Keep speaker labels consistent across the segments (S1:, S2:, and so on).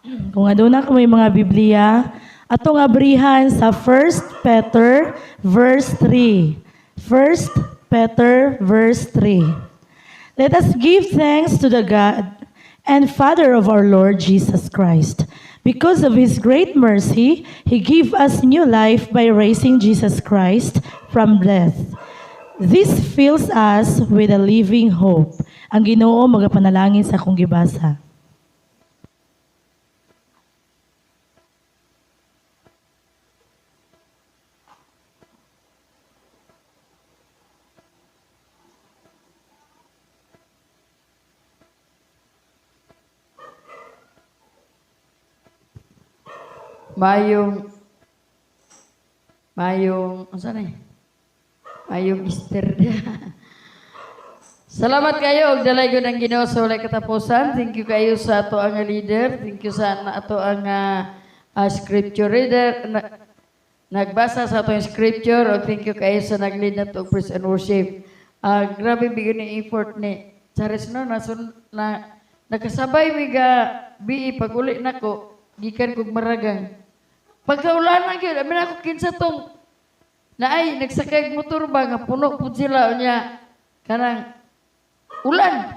S1: Kung aduna kamoy mga Biblia, atong abrihan sa 1 Peter verse 3. 1 Peter verse 3. Let us give thanks to the God and Father of our Lord Jesus Christ. Because of his great mercy, he gave us new life by raising Jesus Christ from death. This fills us with a living hope. Ang Ginoo magapanalangin sa akong gibasa.
S2: Mayong mayong unsa na eh? Mayong Easter. Salamat kayo og dalaygon ang Ginoo sa walay katapusan. Thank you kayo sa ato ang leader. Thank you sa ato ang scripture reader na, nagbasa sa atong scripture, og thank you kayo sa nag-lead nato og praise and worship. Grabe bigyan ni effort ni Charis, no, nasun na nakasabay mi ga bi pag uli nako gikan kog Maragang. Pagkaulan na gyud, amin ako kinsa tong naay nagsakay og motor ba nga puno pud sila, unya kanang ulan.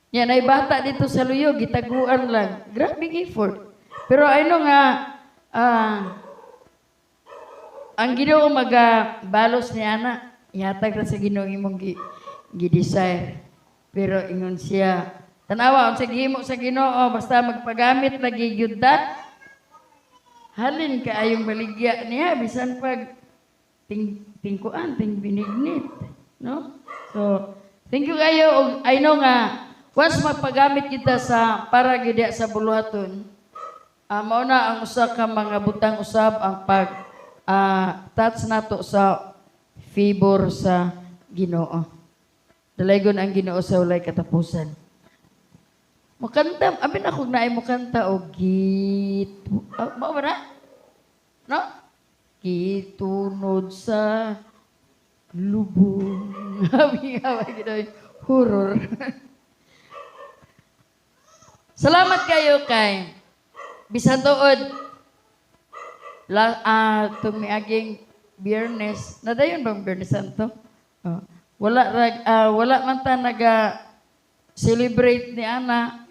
S2: Nya nay bata dito sa luyo, gitaguan lang. Grabe effort. Pero I know nga ang Ginoo maga balos ni ana, ihatag ra sa Ginoo imong gi-desire. Pero ingon siya, tanawa unsa gihimo sa Ginoo, basta magpagamit lagi gyud ta. Halin kaayong baligya niya bisan pag ting tingkuan ting binignit, no? So thank you kayo og I know nga once magpagamit kita sa para gyud sa buluhaton, mao na ang usa ka mga butang usab ang pag touch nato sa favor sa Ginoo. Dalaygon ang Ginoo sa walay katapusan. Mukanta, amin ako naay mukanta og git. Mao ba na? No? Gitunod sa lubong. Abi nga ba ginoy horror. Salamat kayo kay bisan tuod la tumiaging Biyernes, nadayon bang Biyernes Santo? Oh. Wala man ta naga celebrate ni ana,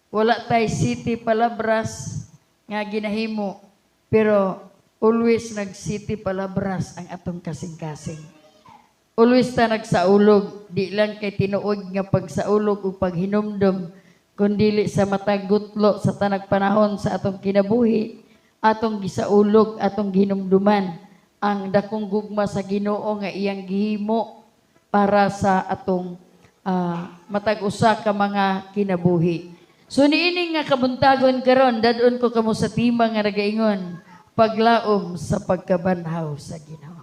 S2: wala tay city palabras nga ginahimo, pero always nag city palabras ang atong kasing-kasing. Always ta nagsaulog, di lang kay tinuod nga pagsaulog ug paghinumdom, kundi sa matag gutlo sa tanag panahon sa atong kinabuhi, atong gisaulog, atong gihinumduman ang dakong gugma sa Ginoo nga iyang gihimo para sa atong matag usa ka mga kinabuhi. So niini nga kabuntagon karon, dad-on ko kamo sa tema nga nagaingon, paglaom sa pagkabanhaw sa Ginoo.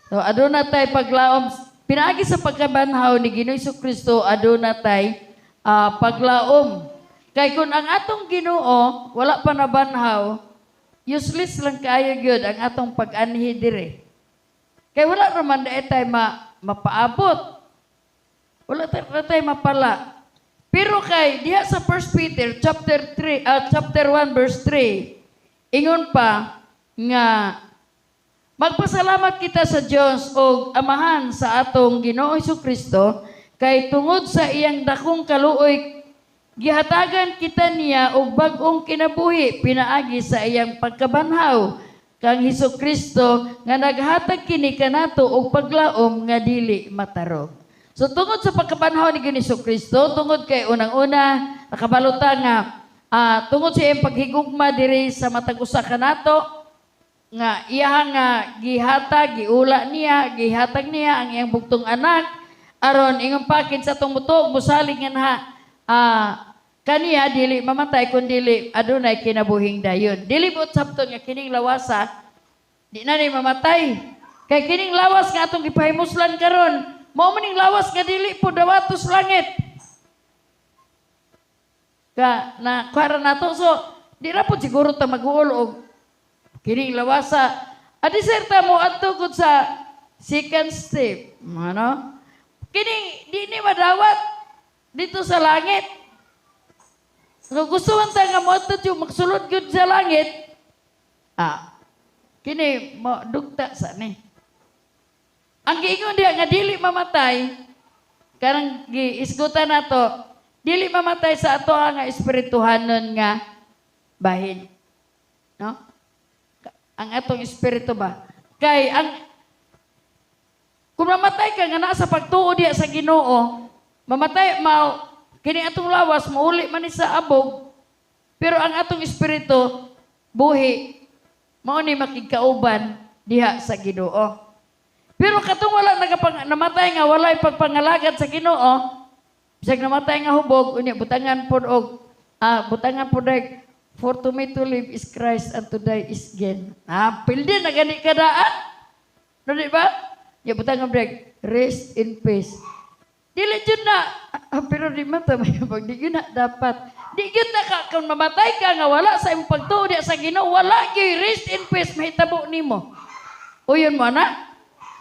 S2: So aduna tay paglaom pinaagi sa pagkabanhaw ni Ginoo Kristo, aduna tay paglaom. Kay kung ang atong Ginoo wala pa nabanhaw, useless lang kaayo gyud ang atong pag-anhi dire. Kay wala raman dae tay mapaabot. Wala tay mapala. Pero kay diha sa 1 Peter chapter 3 chapter 1 verse 3, ingon pa nga magpasalamat kita sa Dios og Amahan sa atong Ginoo Kristo kay tungod sa iyang dakong kaluoy gihatagan kita niya og bag-ong kinabuhi pinaagi sa iyang pagkabanhaw kang Hesus Kristo nga naghatag kini kanato og paglaom nga dili matarog. So tungod sa pagkabanhaw ni Hesus Kristo, tungod kay unang-una nakabalota nga tungod sa iyang paghigugma diri sa matag usa kanato nga iyang nga gihatag, giula niya, gihatag niya ang iyang bugtong anak aron ingon pakin sa atong mutuog mosalig nga na kaniya dili mamatay kun dili adunay kinabuhing dayon. Dili buot sabton nga kining lawasa di na ni mamatay. Kay kining lawas nga atong gipahimuslan karon, mao man ning lawas nga dili po dawatos langit. Ka na kuara nato, so di ra po siguro ta mag-uol og kining lawasa. Adi sir ta mo adto gud sa second step, ano? Kining di ni madawat dito sa langit. Kung gusto man ta nga moadto yung magsulod gyud sa langit, kini mo dugta sa ni. Ang giingon diha nga dili mamatay, kanang giisgutan nato, dili mamatay sa ato nga espirituhanon nga bahin. No? Ang atong espiritu ba? Kay ang kung mamatay ka nga naa sa pagtuo diha sa Ginoo, mamatay mao kini atong lawas mauli man ni sa abog, pero ang atong espiritu buhi, mao ni makigkauban diha sa Ginoo. Pero katong wala namatay nga walay pagpangalagad sa Ginoo, bisag namatay nga hubog, unya butangan pod og butangan pod og "For to me to live is Christ and to die is gain." Ah, pildi na gani kadaan. No, di ba? Ya butangan break, "Rest in peace." Dili jud na, pero di man ta may pag di gyud na dapat. Di gyud na ka kung mamatay ka nga wala sa imong pagtuo diha sa Ginoo, wala gyud rest in peace mahitabo nimo. Uyon mo na?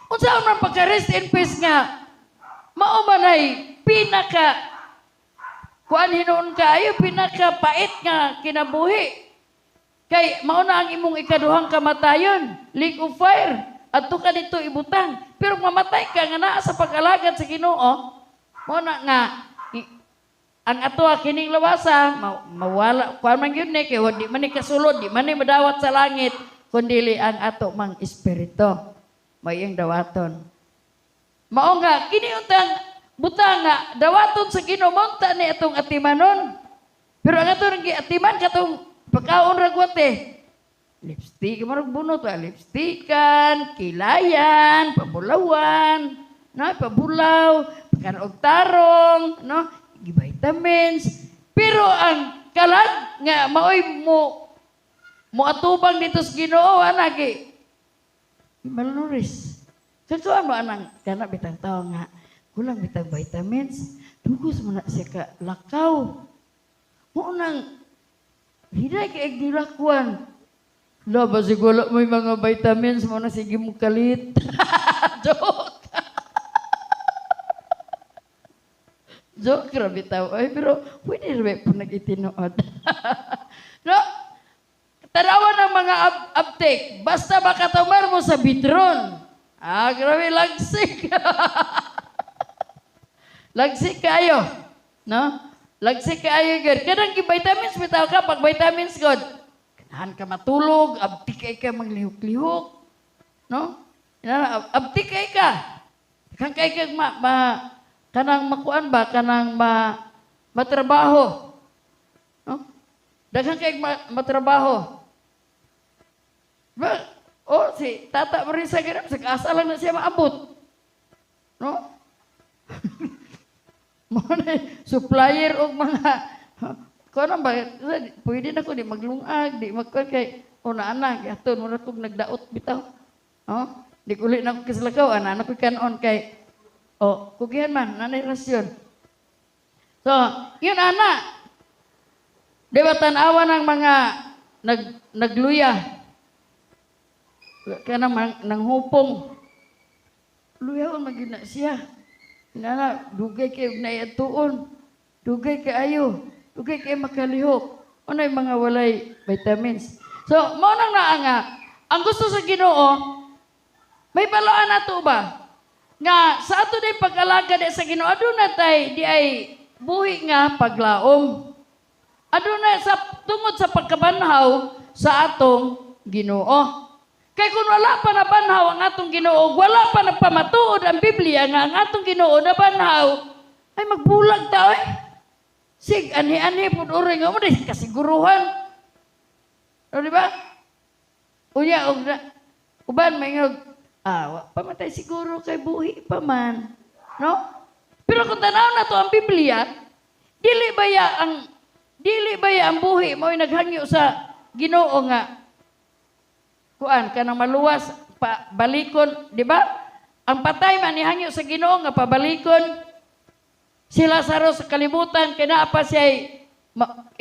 S2: Unsa man pagka rest in peace nga mao man ay pinaka kuan hinuon kaayo, pinaka pait nga kinabuhi? Kay mao na ang imong ikaduhang kamatayon, lake of fire. Adto ka dito ibutang. Pero kung mamatay ka nga naa sa pag-alagad sa Ginoo, mao na nga ang ato kining lawasa mawala kuan man gyud ni, kay di man ni kasulod, di man ni madawat sa langit kun dili ang ato mang espiritu may iyang dawaton. Mao nga kini untang butang nga dawaton sa Ginoo mao ta ni atong atimanon. Pero ang ato nang giatiman katong pagkaon ra gwate. Lipstick man bunot ba? Lipstickan, kilayan, pabulawan, no, pabulaw, pagkaon og tarong, no, vitamins. Pero ang kalag nga maoy mo mo atubang dito sa Ginoo ana gi malnourished. Katuan mo anang kana bitang tao nga kulang bitang vitamins, dugos man na siya ka lakaw. Mao nang hinay kay gilakwan. La ba siguro may mga vitamins mo na sige mo kalit. Joke. Joke ra bitaw. Ay, pero pwede ra po nag-itinuod. No? Tanawan ng mga uptake. Basta makatumar mo sa bitron. Ah, grabe, lagsik. Lagsik kayo. No? Lagsik kaayo, gyud. Kanang vitamins bitaw ka, pag vitamins god. Ganahan ka matulog, abtik kay ka maglihok-lihok. No? Abtik kay ka. Kang kay kag ma kanang makuan ba, kanang matrabaho. No? Daghan kay matrabaho. Ba, oh, si Tata Marisa ganun, sa asa lang na siya maabot. No? Mo na supplier og mga kuan ba, pwede na ko di maglungag, di magkuan kay una ana aton mo na kog nagdaot bitaw. Oh, di uli na ko kislakaw, ana na ko kanon kay oh, kugihan man nanay rasyon. So, yun ana. Di ba tan-awa ng mga nagluya kanang nanghupong. Luyahon man gyud na siya. Nana, dugay kay naiatuon. Dugay kay ayo. Dugay kay makalihok. Unay mga walay vitamins. So, mao nang naa nga, ang gusto sa Ginoo, may balaan nato ba? Nga sa ato day pag-alaga di sa Ginoo, aduna tay di ay buhi nga paglaom. Aduna sa tungod sa pagkabanhaw sa atong Ginoo. Kay kung wala pa nabanhaw ang atong Ginoo, wala pa nagpamatuod ang Biblia nga ang atong Ginoo nabanhaw, ay magbulag ta oy. Sig anhi-anhi pud oray nga mo di kasiguruhan. O di ba? Unya og na, uban maingog, wa pa man tay siguro kay buhi pa man. No? Pero kung tan-aw na to ang Biblia, dili ba ya ang buhi mo'y naghangyo sa Ginoo nga kuan kanang maluwas pa balikon, di ba? Ang patay man nihangyo sa Ginoo nga pabalikon si Lazaro sa kalibutan kay naa pa siya'y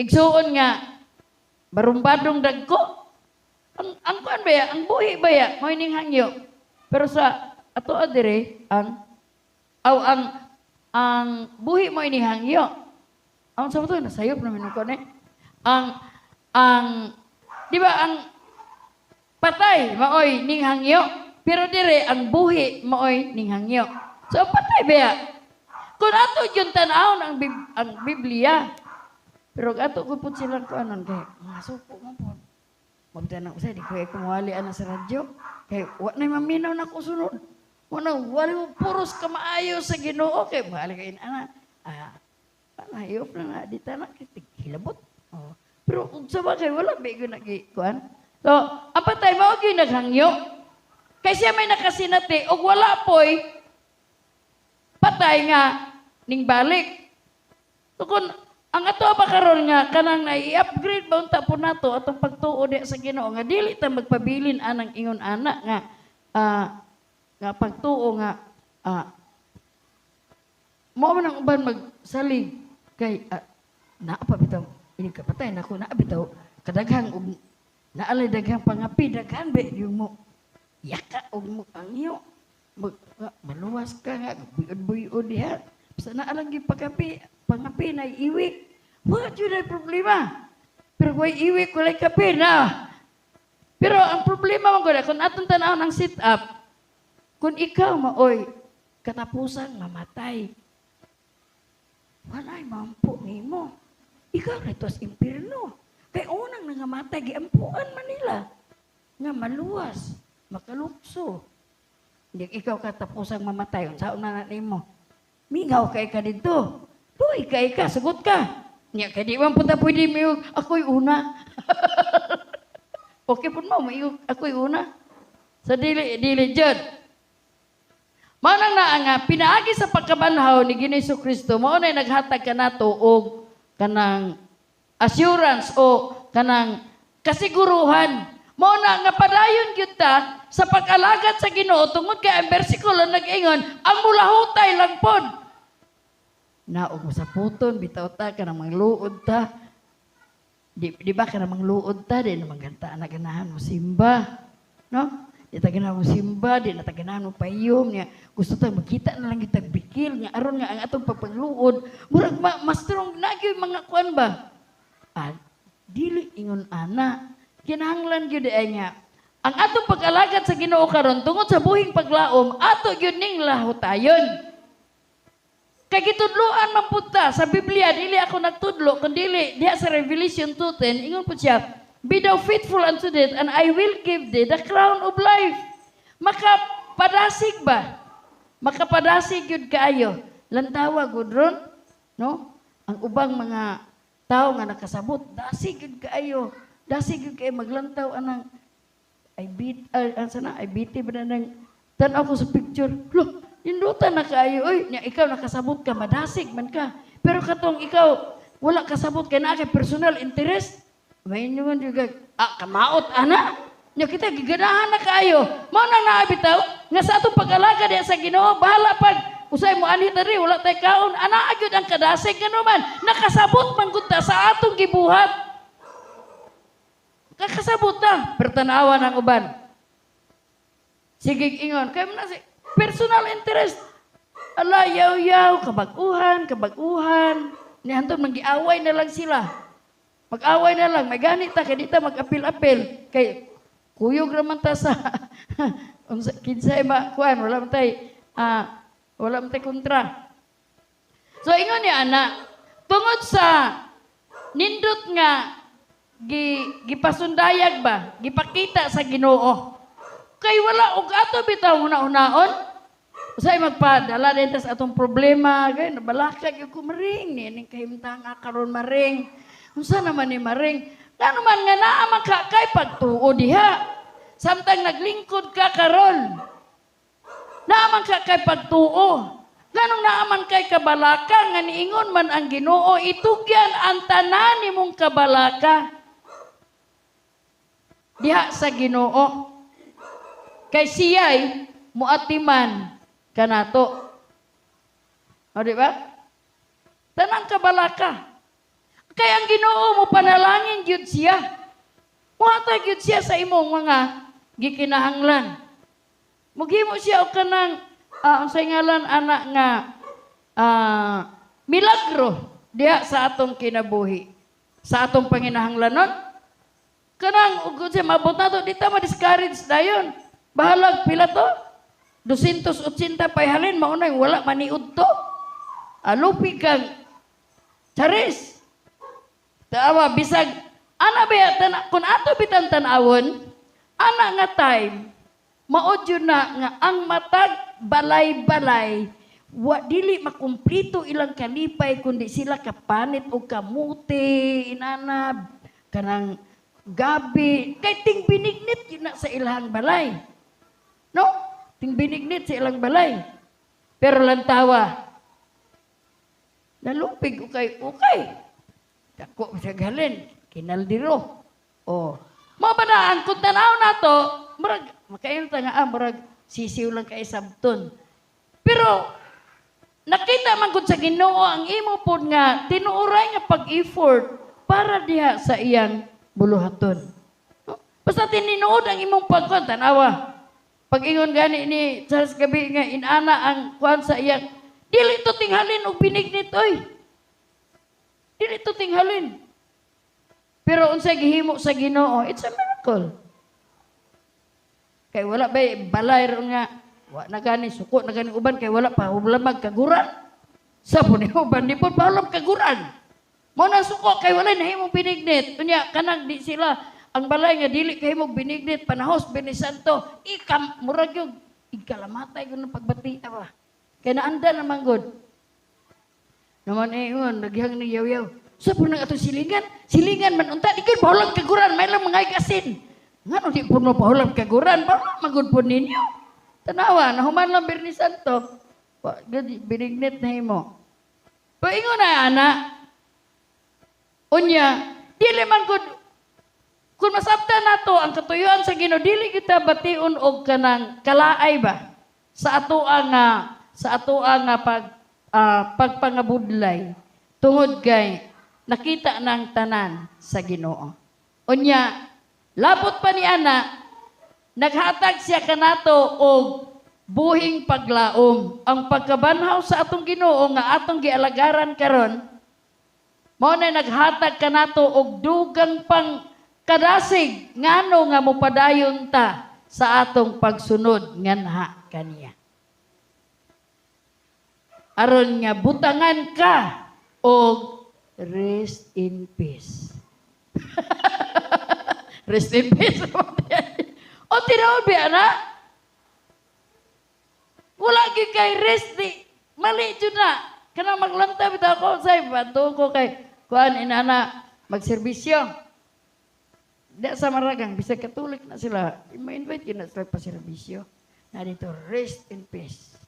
S2: igsuon nga barumbadong dagko. Ang kuan ba ya, ang buhi ba ya mo'y ning hangyo. Pero sa ato dire ang aw ang buhi mo ini hangyo. Ang sa to nasayop na minuko ni. Ang di ba ang patay maoy ning hangyo, pero dire ang buhi maoy ning hangyo. So ang patay ba? Kung ato yung tan-awon ang Biblia, pero ato ko pud silang kuanon kay mga suko man pod. Mabda na usay di ko kumuwali ana sa radyo. Kay wa na maminaw na ko sunod. Wa na wali mo puros ka maayo sa Ginoo kay mahal kay ana. Ah, ana i-off na na di ta na kay hilabot. Oh. Pero ug sa ba kay wala ba gyud nagi kuan. So, ang patay mao gyud naghangyo. Kay siya may nakasinati og wala poy patay nga ning balik. So kung ang ato pa karon nga kanang na i-upgrade ba unta po nato atong pagtuo diha sa Ginoo nga dili ta magpabilin anang ingon ana nga nga pagtuo nga mao man ang uban magsalig kay naa pa bitaw ini kapatay nako, naa bitaw kadaghang og naalay daghang pangapi, daghan ba yung mo yaka og mo angyo mag, maluwas ka nga buyod-buyod diha basta naa lang gyud pagapi pangapi na iwi, wala jud ay problema. Pero kung iwi, walay kape na. Pero ang problema man gud kung atong tan-awon ang sit up, kung ikaw maoy katapusan mamatay, walay mampo nimo, ikaw na sa impierno. Kay unang nangamatay, giampuan man nila nga maluwas, makalukso. Hindi ikaw katapusang mamatay, unsaon na na nimo? Mingaw kay ka dito. Luoy kay ka, sagot ka. Nya kay di man punta pwede mo ako'y una. Okay pud mo, maiyog ako'y una. Sa dili dili jud. Mao nang naa nga pinaagi sa pagkabanhaw ni Ginoong Kristo, mao nay naghatag kanato og kanang assurance o kanang kasiguruhan. Mao na nga padayon gyud ta sa pag-alagad sa Ginoo tungod kay ang bersikulo nag-ingon ang mulahutay lang pod. Na og masaputon bitaw ta kanang mangluod ta. Di ba kanang mangluod ta, di naman ganta na ganahan mo simba. No? Di ta ganahan mo simba, di na ta ganahan mo payom niya. Gusto ta magkita na lang kita bikil nga aron nga ang atong pagpangluod murag mas strong na gyud mga kuan ba. Ah, dili ingon ana. Kinahanglan gyud ay nga ang atong pag-alagad sa Ginoo karon tungod sa buhing paglaom, ato gyud ning lahutayon. Kay gitudloan man pud ta sa Biblia, dili ako nagtudlo, kundi diha sa Revelation 2:10, ingon pud siya, "Be thou faithful unto death, and I will give thee the crown of life." Makapadasig ba? Makapadasig yun kaayo. Lantawa gud ron, no? Ang ubang mga tao nga nakasabot, dasig yun kaayo. Dasig yun kaayo maglantaw anang ay bit ay asa na ay biti ba na nang tan-aw ko sa picture. Lo, nindutan na kaayo oy. Nya ikaw nakasabot ka, madasig man ka. Pero katong ikaw wala kasabot kay naa kay personal interest. May inyo man juga kamaot ana. Nya kita giganahan na kaayo. Mao nang naa bitaw nga sa atong pag-alaga diha sa Ginoo, bahala pag usay mo anhi diri wala tay kaon, ana gyud ang kadasig ngano man nakasabot man gud ta sa atong gibuhat. Kakasabot ta, pero tanawa ng uban. Sige ingon, kay man na si personal interest. Ala, yaw-yaw, kabag-uhan, kabag-uhan. Ni hantod magiaway na lang sila. Mag-away na lang, may ganit ta kay di ta mag-apil-apil. Kay kuyog raman ta sa unsa kinsay ma kuan, wala man tay kontra. So ingon ni ana, tungod sa nindot nga gipasundayag ba, gipakita sa Ginoo. Kay wala og ato bitaw una-unaon. Usay magpadala din ta sa atong problema, kay nabalaka gyud ko maring ni ning kahimtang nga karon maring. Unsa naman ni maring? Ngano man nga naa man ka kay pagtuo diha. Samtang naglingkod ka karon. Naa man ka kay pagtuo. Nganong naa man kay kabalaka nga niingon man ang Ginoo, itugyan ang tanan nimong kabalaka diha sa Ginoo. Kay siya'y muatiman kanato. O, di ba? Tanang kabalaka. Kay ang Ginoo mo panalangin gyud siya. Muhatag gyud siya sa imong mga gikinahanglan. Mughimo siya og kanang unsay ngalan ana nga milagro. diha sa atong kinabuhi, sa atong panginahanglanon. Kanang ug siya mabot nato, di ta ma-discourage dayon. Bahalag pila to? 280 pay halin, mao na yung wala maniud to. Alupi kang charis. Tawa bisag ana ba tan kung ato bitan tan-awon ana nga time, mao jud na nga ang matag balay-balay wa dili makumplito ilang kalipay kundi sila kapanit og kamuti, inana, kanang gabi, kay ting binignit yun na sa ilang balay, no? Ting binignit sa ilang balay. Pero lantawa nalupig ukay ukay dako sa galin kinaldiro. Oh, mao ba na ang kung tanaw nato, murag makaingon ta nga murag sisiw lang kay sabton, pero nakita man gud sa Ginoo ang imo pod nga tinuoray nga pag-effort para diha sa iyang buluhaton. No? Basta tinuod ang imong pagkuan, tanawa. Pag-ingon gani ni Charles gabi nga inana ang kuan sa iyang dili to tinghalin og binignit, oy. Dili to tinghalin. Pero unsay gihimo sa Ginoo, it's a miracle. Kay wala ba balay ron nga wa na gani suko na gani uban kay wala pa hulamag kaguran. Sa po ni uban di po pahulam kaguran. Mao na suko kay wala nahimong binignit. Unya kanang di sila ang balay nga dili kahimong binignit panahos Biyernes Santo, ikam murag yung ikalamatay ko ng pagbati ba. Kay naanda naman gud. Naman eh yun, nagyang ni yaw-yaw. Sa po nang atong silingan, silingan man unta, di kayo pahulam kaguran, may lang mga asin. Nga no, di po mo pahulam kaguran, pahulam magud po ninyo. Tanawa, nahuman lang Biyernes Santo. Wa, gud, binignit na himo. Pero ingon na, ana, unya, dili man gud, kung masabtan nato ang katuyuan sa Ginoo, dili kita bation og kanang kalaay ba sa atoa nga pagpangabudlay tungod kay nakita ng tanan sa Ginoo. Unya, labot pa ni ana, naghatag siya kanato og buhing paglaom. Ang pagkabanhaw sa atong Ginoo nga atong gialagaran karon, mao na naghatag kanato og dugang pang kadasig ngano nga mopadayon ta sa atong pagsunod nganha kaniya. Aron nga butangan ka og rest in peace. Rest in peace. O tinuod ba na? Wala gyud kay rest di. Mali jud na. Kanang maglanta bitaw ko say bato ko kay kuan inana magserbisyo. Di sa Maragang bisag Katolik na sila, ma-invite gyud na sila pa serbisyo. Na dito rest in peace.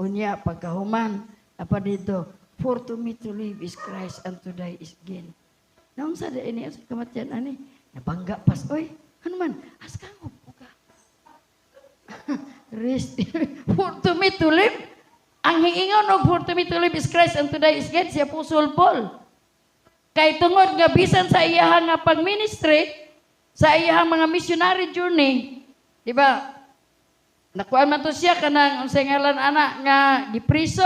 S2: Unya pagkahuman apa dito, "For to me to live is Christ and to die is gain." Naong sa ini sa kamatian ani nabangga pas, oy. Ano man as kangop ka. Rest, for to me to live, ang hiingon og "For to me to live is Christ and to die is gain" si Apostle Paul. Kay tungod nga bisan sa iyahang nga pagministry, sa iyahang mga missionary journey, di ba? Nakuha man to siya kanang unsay ngalan ana nga gipriso.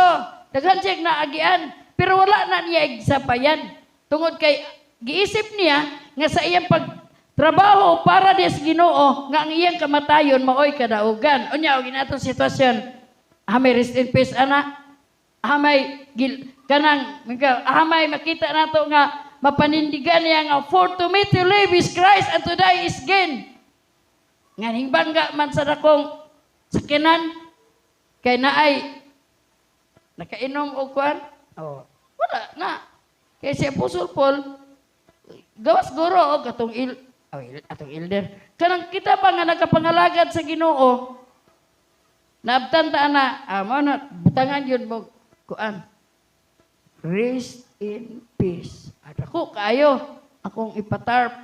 S2: Daghan siya naagian, pero wala na niya igsapayan. Tungod kay giisip niya nga sa iyang pagtrabaho para di sa Ginoo nga ang iyang kamatayon maoy kadaugan. Unya og inatong sitwasyon, hamay rest in peace ana. Hamay gil, kanang hamay makita nato nga mapanindigan niya nga "For to me to live is Christ and to die is gain." Nga hingbangga man sa dakong sakinan kay naay nakainom og kwan. Oh, wala na. Kay si Apostle Paul gawas guro og atong il oh, atong elder. Kanang kita pa nga nakapangalagad sa Ginoo, naabtan ta ana, mao na butangan yun mo kuan. Rest in peace. At ako kaayo akong ipatarp.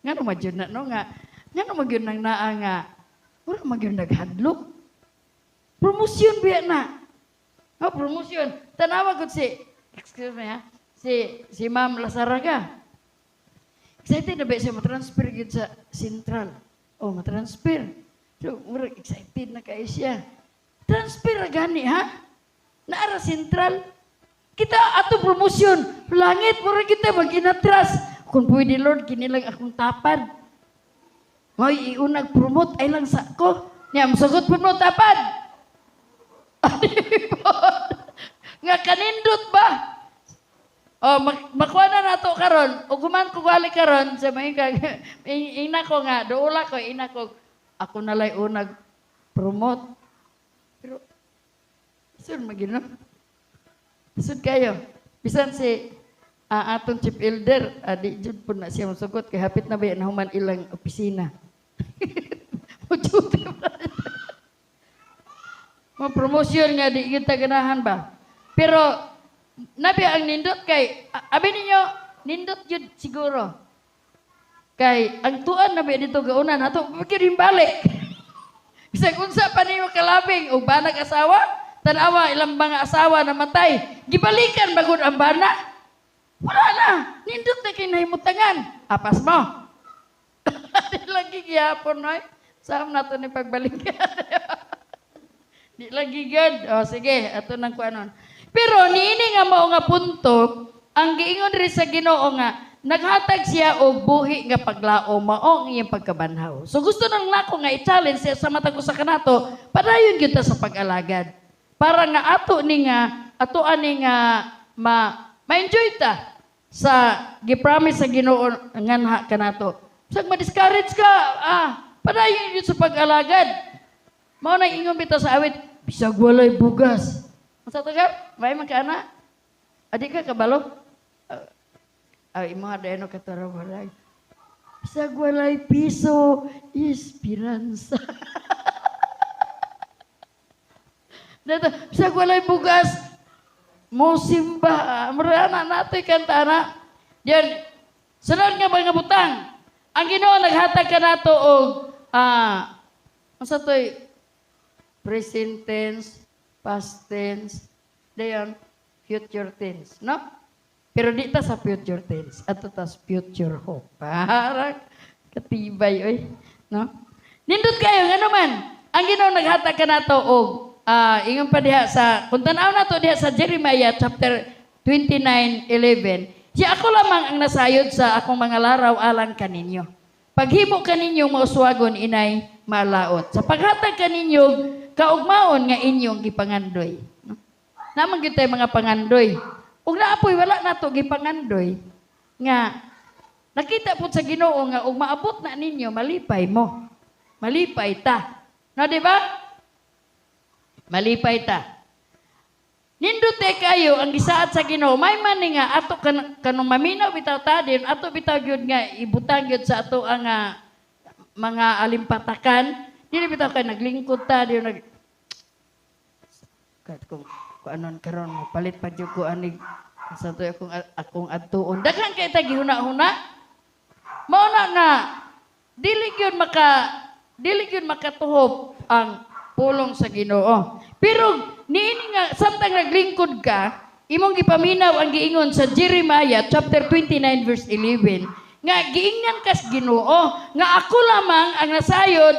S2: Ngano man jud na no nga ngano man gyud nang naa nga wala man gyud naghadlok. Promotion biya na. Oh, promotion. Tanawa gud si, excuse me ha, si Ma'am Lazaraga. Excited na ba siya matransfer gyud sa Central? Oh, matransfer. So, murag excited na kaayo siya. Transfer ra gani ha? Naara sentral. Kita ato promotion, langit mura kita mag-inatras. Kung pwede, Lord, kini lang akong tapad. May iunag promote ay lang sa ko. Nya musugot promote tapad. Nga kanindot ba? Oh, makuha na nato karon. Ug human ko wali karon sa may ina ko nga duula ko ina ko ako nalay unag promote. Pero sud magino. Sud kayo. Bisan si atong chief elder, di jud po na siya musugot kay hapit na ba na human ilang opisina. Mo-duty pa. Mo promotion nga di kita ganahan ba. Pero nabi ang nindot kay abi ninyo nindot jud siguro. Kay ang tuan nabi dito gauna nato pikir balik. Bisag unsa pa ninyo kalabing og banag asawa, tan-awa ilang mga asawa namatay, gibalikan bagod ang bana. Wala na, nindot na kay nahimutangan. Apas mo. Di lagi gihapon noy. Saan nato ni pagbalikan? Di lagi gud. O sige, ato nang kuanon. Pero niini nga mao nga punto, ang giingon diri sa Ginoo nga naghatag siya og buhi nga paglaom mao ang iyang pagkabanhaw. So gusto nang nako nga i-challenge siya sa matag usa kanato, padayon gyud ta sa pag-alagad. Para nga ato ni nga ato ani nga ma ma-enjoy ta sa gi-promise sa Ginoo nganha kanato. Sag ma-discourage ka, padayon gyud sa pag-alagad. Mao na ingon bitaw sa awit, bisag walay bugas. Unsa to ka? May man ka ana? Adi ka kabalo? Imo ha no katara walay. Bisag walay piso, esperanza. Dato, bisag walay bugas, mo simba. Mura na nato'y kanta na. Diyan, sunod nga mga butang. Ang Ginoo naghatag kanato og unsa to'y present tense, past tense, dayon future tense, no? Pero di ta sa future tense, ato ta sa future hope. Parang katibay oy, no? Nindot kayo ngano man, ang Ginoo naghatag kanato og ingon pa diha sa kung tan-aw nato diha sa Jeremiah chapter 29:11, siya ako lamang ang nasayod sa akong mga laraw alang kaninyo. Paghimo kaninyo mauswagon inay malaot. Sa paghatag kaninyo kaugmaon nga inyong gipangandoy. No? Naman gyud tay mga pangandoy. Ug naapoy wala nato gipangandoy nga nakita pud sa Ginoo nga ug maabot na ninyo malipay mo. Malipay ta. No, di ba? Malipay ta. Nindot kayo ang gisaad sa Ginoo. May man ni nga ato kanong maminaw bitaw ta din ato bitaw gyud nga ibutang gyud sa ato ang mga alimpatakan. Dili bitaw kay naglingkod ta di nag kat kung anon karon mo palit pa jud ko anig sa to akong adtuon. Daghan kay ta gihuna-huna. Mao na nga dili gyud makatuhop ang pulong sa Ginoo. Pero niini nga samtang naglingkod ka, imong gipaminaw ang giingon sa Jeremiah chapter 29 verse 11 nga giingnan kas Ginoo nga ako lamang ang nasayod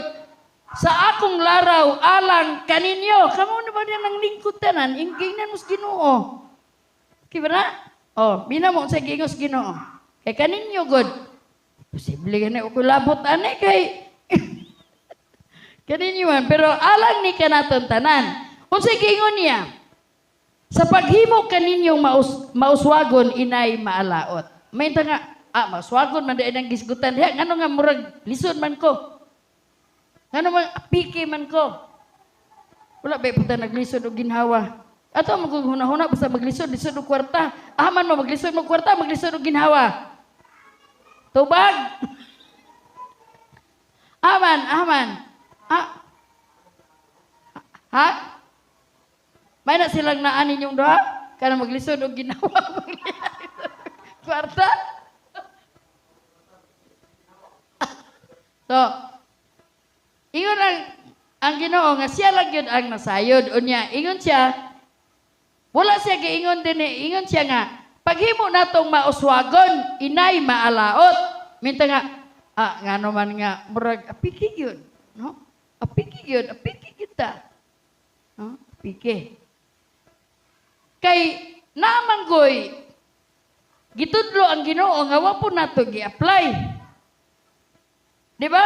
S2: sa akong laraw alang kaninyo. Kamo na ba niya nang lingkod tanan? Ingginan mo sa Ginoo. Okay ba na? Oh, mina mo sa giingon sa Ginoo. Kay kaninyo god. Posible gani ako labot ani kay kaninyo man, pero alang ni kanaton tanan. Unsay giingon niya? Sa paghimo kaninyong mauswagon inay maalaot. May nga mauswagon man dahil ang gisgutan diha ngano nga murag lisod man ko. Ngano man apiki man ko. Wala ba punta naglisod og ginhawa. Ato maghuna-huna basta maglisod lisod og kwarta. Aman mo maglisod og kwarta, maglisod og ginhawa. Tubag. Aman, aman. Ha? May na silang naanin yung doha? Kana maglisod og ginawa. Kwarta? So, ingon ang Ginoo nga siya lang yun ang nasayod. Unya, ingon siya, wala siya giingon din eh. Ingon siya nga, paghimo natong mauswagon, inay maalaot. Minta nga, ngano man nga, murag, apiki yun. No? Apiki yun, apiki kita. No? Apiki. Kay naaman goy gitudlo ang Ginoo nga wa po nato gi-apply. Di ba?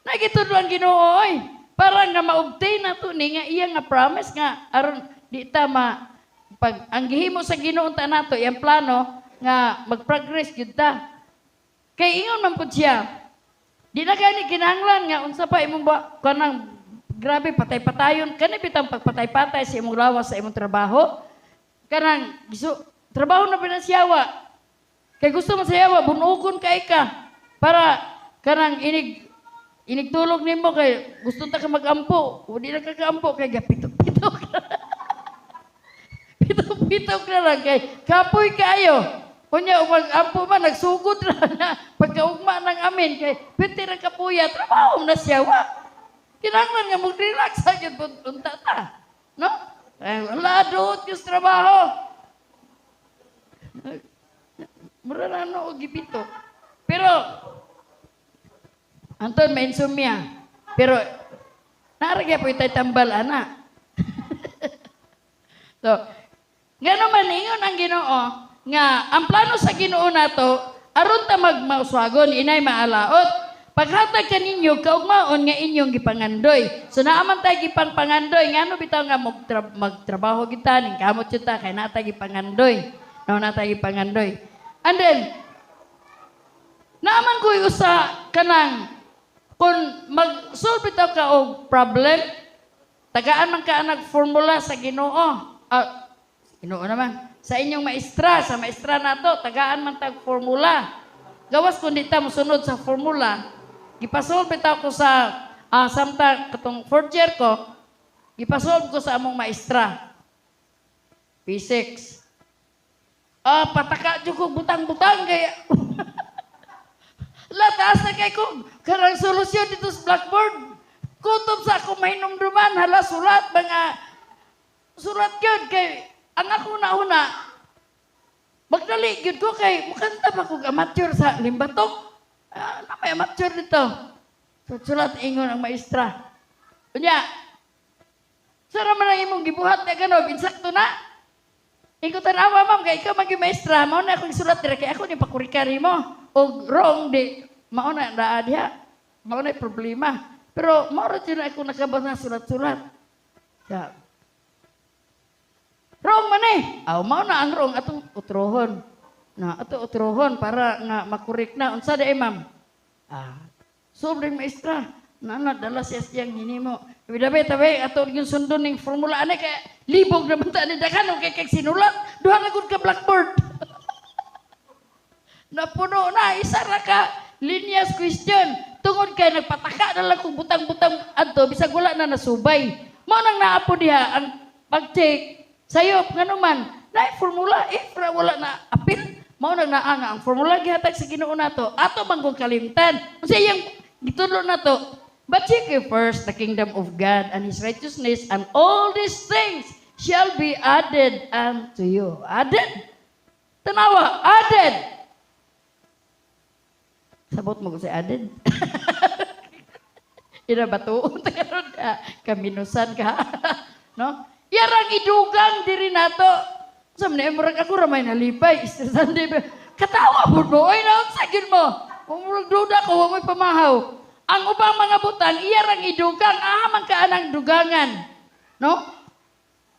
S2: Nagitudlo ang Ginoo oy para nga ma-obtain nato ni nga iya nga promise nga aron di ta ma pag ang gihimo sa Ginoo ta nato iyang plano nga mag-progress gyud ta. Kay ingon man pud siya, di na gani kinahanglan nga unsa pa imong ba kanang grabe patay-patayon kani bitang pagpatay-patay sa imong lawas sa imong trabaho. Kanang gisu trabaho na pinasiyawa. Kay gusto mo sa yawa, bunugon kay ka para kanang inig inigtulog nimo kay gusto ta ka magampo, di na ka kaampo kay gapitok-pitok. Pitok-pitok na lang kay kapoy kaayo. Unya mag-ampo man nagsugod ra na pagkaugma ng amin kay pwede ra kapuya, trabaho na siya wa. Kinahanglan nga mag-relax sa gyud unta ta. No? Eh, wala duot yung trabaho. Mura na no og gipito. Pero Anton may insomnia. Pero naara gyud po itay tambal ana. So, ngano man ingon ang Ginoo nga ang plano sa Ginoo nato aron ta magmauswagon inay maalaot. Paghatag kaninyo kaugmaon nga inyong gipangandoy. So naa man tay gipangpangandoy, ngano bitaw nga magtrabaho kita ning kamot jud ta kay naa tay gipangandoy. No, naa tay gipangandoy. And then naaman ko'y usa kanang kung mag-solve bitaw ka og problem, tagaan man ka nag formula sa Ginoo. Ah, Ginoo naman. Sa inyong maestra, sa maestra nato, tagaan man tag formula. Gawas kung di ta mosunod sa formula, gipasolve bitaw ko sa samtang katong fourth year ko, gipasolve ko sa among maestra. Physics. Ah, pataka jud ko butang-butang kay la taas na kay ko karang solusyon dito sa blackboard. Kutob sa ako mahinumduman, hala, sulat mga sulat gyud kay ang ako na una magdali gyud ko kay mukanta pa kog amateur sa limbatok. Ah, na may amateur dito. So, sulat, ingon ang maestra. Unya, sara man ang imong gibuhat na gano'n, insakto na. Ingon, "Tanawa, ma'am, kay ikaw maging maestra, mao na akong sulat dira kay ako ni pakurikari mo. Og wrong di mao na naa diha. Mao na problema." Pero mao ra jud na ako nakabasa sulat-sulat. Ya. Wrong man eh. Aw, mao na ang wrong atong utrohon. Na ato utrohon para nga makurik na. Unsa di, ma'am? Ah, sobrang maestra. Na dala siya siyang hinimo. Tabi tabi ato yung sundon ning formula ani kay libog naman ta ni daghan kay kay sinulat duha na gud ka blackboard. Napuno na, isa ra ka linyas question. Tungod kay nagpataka na lang kung butang-butang adto bisag wala na nasubay. Mao nang naa po diha ang pag-check sayop, nganuman na formula if ra wala na apil, mao nang naa nga ang formula gihatag sa Ginoo nato ato man kung kalimtan. Unsa iyang gitudlo nato? "But seek ye first the kingdom of God and His righteousness, and all these things shall be added unto you." Added. Tanawa, added. Sabot mo ko si added. Ina batuon karon kaminusan ka. No? Yarang idugang diri nato. Sa man murag ako ra may nalipay, Easter Sunday. Katawa pud mo oy, naon sa gyud mo. Murag duda ko wa mo'y pamahaw. Ang ubang mga butang iyarang idugang, aha man ka anang dugangan. No?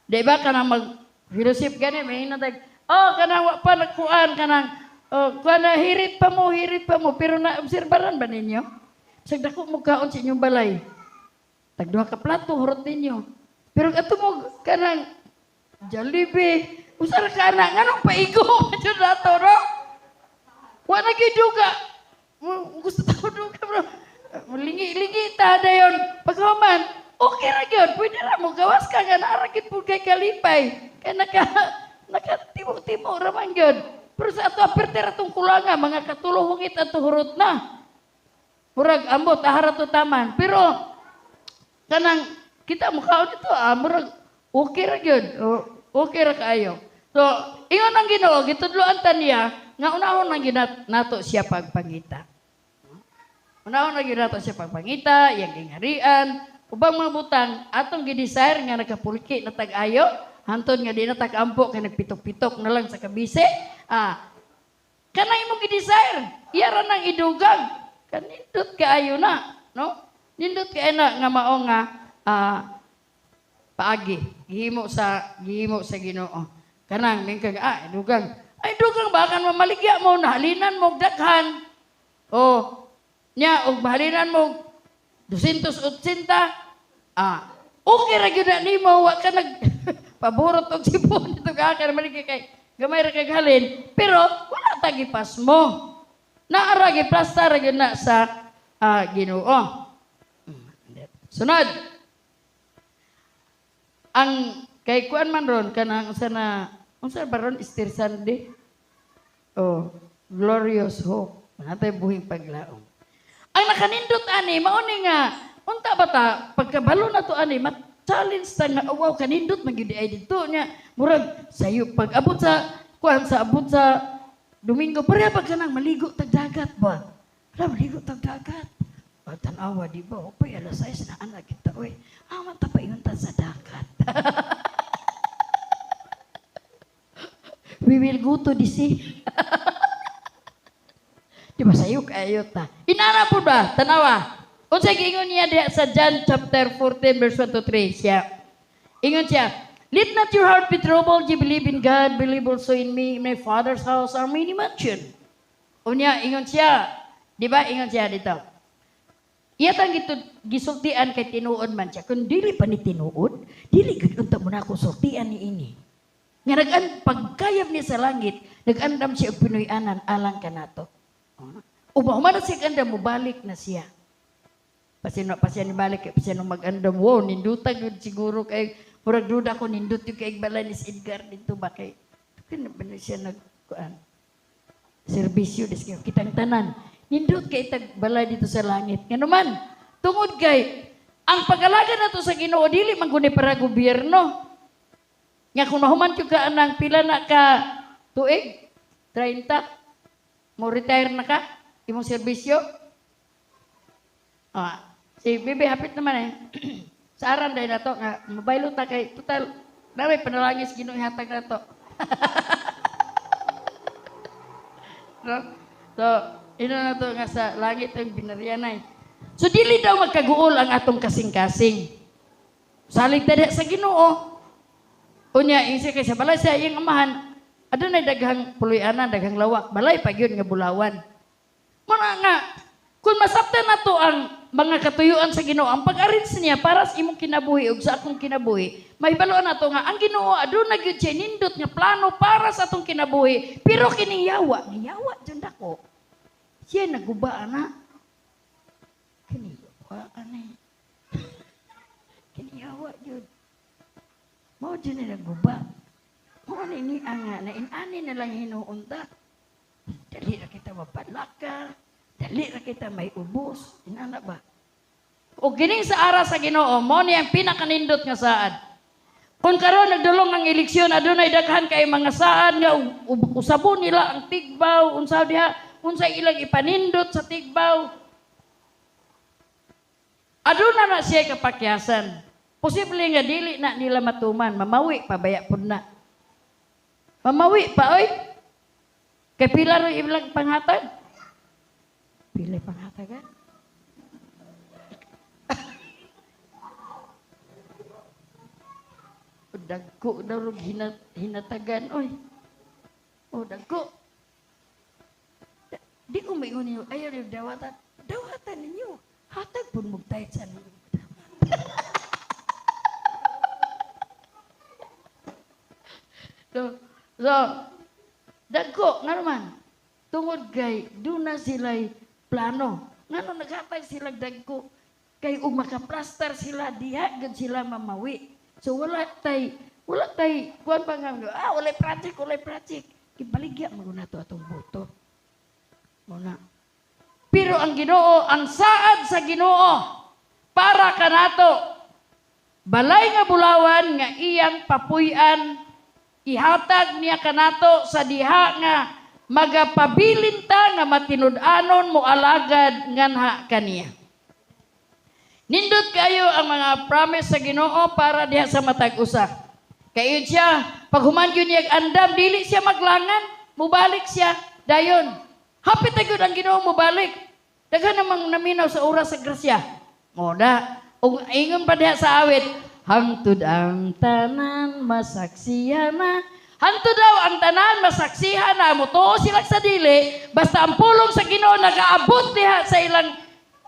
S2: Di ba kanang mag fellowship gani may hinatag, oh, kanang wa pa nagkuan kanang oh, kuan na hirit pa mo, hirit pa mo, pero na obserbaran ba ninyo? Bisag dako mo kaon sa inyong balay. Tag duha ka plato hurot ninyo. Pero ato mo kanang Jollibee, usa ra ka ana, nganong paigo man jud nato, no? Wa na gyud duga. Gusto ta ko duga bro. Lingi-lingi ta dayon. Paghuman, okay ra gyud. Pwede ra mo gawas ka nga naa ra gyud pud kay kalipay. Kay naka timo-timo ra man gyud. Pero sa ato aperte ra tong kulanga, mga katulo hungit ato hurot na. Murag ambot ahara to taman. Pero kanang kita mo kaon dito, murag okay ra gyud. Okay ra kaayo. So, ingon ang Ginoo, gitudloan ta niya nga unahon ang ginat nato siya pagpangita. Unahon ang ginato siya pagpangita, iyang gingharian, ubang mga butang atong gidesire nga nakapulki na tag-ayo, Hantod nga di na takampo kay nagpitok-pitok na lang sa kabise. Ah, kanang imong gi-desire, iya ra nang idugang. Kanindot kaayo na, no? Nindot kaayo na nga mao nga paagi gihimo sa Ginoo. Kanang mingkag dugang. Ay, dugang ba kan mamaligya mo, nahalinan mo daghan. Oh, nya og mahalinan mo 280, okay ra gyud na nimo, wa ka nag paborot og sipon dito ka kan maligya kay gamay ra kag halin, pero wala ta gipas mo. Naara giplasta ra gyud na sa Ginoo. Sunod. Ang kay kuan man ron kanang unsa na, unsa ba ron, Easter Sunday? Oh, glorious hope. Natay buhing paglaom. Ang nakanindot ani mao ni nga unta ba ta pagkabalo na to ani, ma-challenge ta nga, oh, wow, kanindot man gyud ay didto nya. Murag sayo pag abot sa kuan, sa abot sa Domingo, pareha pa kanang maligo tag dagat ba? Wala, maligo tag dagat. O, tanawa, di ba? Upay, alas 6 na anak kita, oy. Aman ta pa ingon ta sa dagat. We will go to the sea. Di ba sayo kayo ta? Inana po ba? Tanawa. Unsa giingon niya diha sa John chapter 14 verse 1 to 3 siya. Ingon siya, "Let not your heart be troubled. You believe in God, believe also in me. In my Father's house are many mansions." Unya, ingon siya. Di ba? Ingon siya dito. Iya tang gito gisultian kay tinuod man siya. Kung dili pa ni tinuod, dili gud unta mo na ako sultian ni ini. Nga nag-an pagkayab niya sa langit, nag-andam siya og Pinoy-anan alang kanato. Uba human na siya andam, mubalik na siya. Pasino pa siya nibalik, pa siya nung mag-andam, wow, ninduta gud siguro kay murag duda ko nindot yung kay balay ni si Edgar dito ba kay kaya ba na siya nag kuan serbisyo dis kayo kitang tanan nindot kay tag balay dito sa langit. Ngano man, tungod kay ang pag-alaga nato sa Ginoo dili man guni para gobyerno. Nga kung mahuman gyud ka anang pila na ka tuig, 30, mo retire na ka imong serbisyo. Ah, si Bibi hapit naman eh. Sa aran dahil na to, nga mabaylo ta kay total naay panalangin sa Ginoo ihatag na to. No? So, ino na to nga sa langit ang binaryanay. So dili daw magkaguol ang atong kasing-kasing. Salig ta diha sa Ginoo. Unya insi kay sa balay sa iyang amahan, adunay daghang puloy-anan, daghang lawak, balay pa gyud nga bulawan. Muna nga kung masabtan nato ang mga katuyuan sa Ginoo, ang pag-arrange niya para sa imong kinabuhi ug sa akong kinabuhi, mahibaloan nato nga ang Ginoo aduna gyud siya nindot nga plano para sa atong kinabuhi, pero kining yawa, nga yawa jud dako. Siya naguba ana. Kini yawa ani. Kini yawa jud. Mao jud ni naguba. Mao ni ni nga na inani na lang hinuunta. Dali ra kita mabalaka. Dali ra kita may ubos. Inana ba? O gining sa ara sa Ginoo, mao ni ang pinakanindot nga saad. Kung karon nagdulong ang eleksyon, adunay daghan kay mga saad nga usabon nila ang tigbaw, unsa diha, unsay ilang ipanindot sa tigbaw. Aduna na siya kapakyasan. Posible nga dili na nila matuman, mamawi pa baya pud na. Mamawi pa oy. Kay pila ro ilang panghatag? Pila panghatag ha? Dagko daw ro hinatagan oy. O dagko. Di ko maingon ninyo, ayaw niyo dawatan. Dawatan ninyo. Hatag pud mo tayt sa ninyo. So, dagko ngano man, tungod kay duna sila'y plano. Ngano naghatag sila dagko kay ug makaplastar sila diha gud sila mamawi. So wala tay kuan pa nga walay project. Gibaligya man gud nato atong boto. Muna. Pero ang Ginoo, ang saad sa Ginoo para kanato, balay nga bulawan nga iyang papuy-an, ihatag niya kanato sa diha nga magapabilin ta nga matinud-anon mo alagad nganha kaniya. Nindot kayo ang mga promise sa Ginoo para diha sa matag usa. Kay ingon siya, pag human gyud niya andam, dili siya maglangan, mubalik siya dayon. Hapit na gyud ang Ginoo mubalik. Daghan namang naminaw sa oras sa grasya. Mo na, ug ingon pa diha sa awit, hangtod ang tanan masaksihan na. Hangtod daw ang tanan masaksihan na, mutuo sila sa dili, basta ang pulong sa Ginoo nagaabot diha sa ilang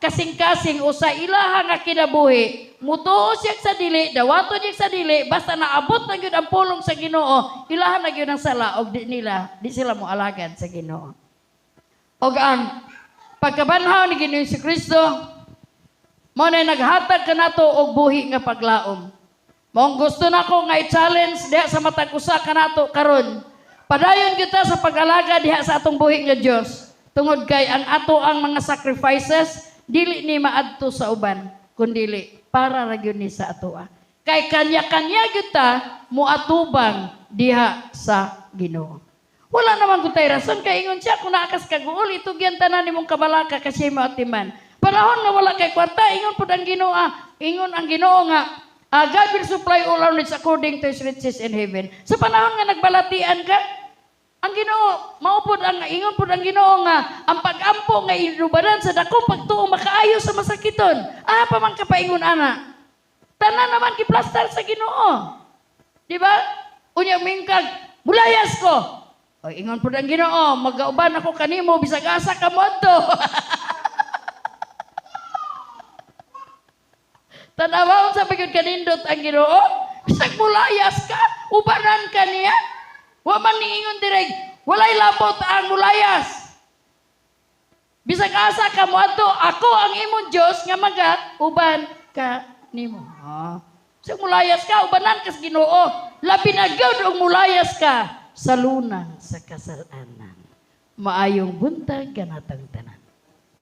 S2: kasing-kasing o sa ilaha nga kinabuhi, mutuo siya sa dili, dawaton siya sa dili, basta naabot na gyud ang pulong sa Ginoo, ilaha na gyud ang sala og di nila, di sila moalagad sa Ginoo. Og ang pagkabanhaw ni Ginoong Kristo, mao na naghatag kanato og buhi nga paglaom. Maong gusto nako nga i-challenge diha sa matag usa kanato karon. Padayon kita sa pag-alaga diha sa atong buhi nga Dios. Tungod kay ang ato ang mga sacrifices dili ni maadto sa uban, kundili para ra gyud ni sa atoa. Kay kanya-kanya gyud ta moatubang diha sa Ginoo. Wala naman kung tay rason kay ingon siya, kung naa kas kaguol, itugyan tanan nimong kabalaka kasi mo atiman. Panahon nga wala kay kwarta, ingon pud ang Ginoo, ingon ang Ginoo nga God will supply all our needs according to His riches in heaven. Sa panahon nga nagbalatian ka, ang Ginoo, mao pod ang ingon pod ang Ginoo nga ang pag-ampo nga inubanan sa dakong pagtuo makaayo sa masakiton. Ah, pa man kapaingon ana. Tanan naman giplastar sa Ginoo. Di ba? Unya mingkag, mulayas ko. O ingon pod ang Ginoo, magauban ako kanimo bisag asa ka moadto. Tanawa unsa pa gyud kanindot ang Ginoo? Bisag mulayas ka, ubanan ka niya. Wa man niingon direk, walay labot ang mulayas. Bisag asa ka moadto, ako ang imong Dios nga maga uban ka nimo. Ah. Bisag mulayas ka, ubanan ka sa Ginoo. Labi na gyud og mulayas ka sa lunang sa kasalanan. Maayong buntag kanatong tanan.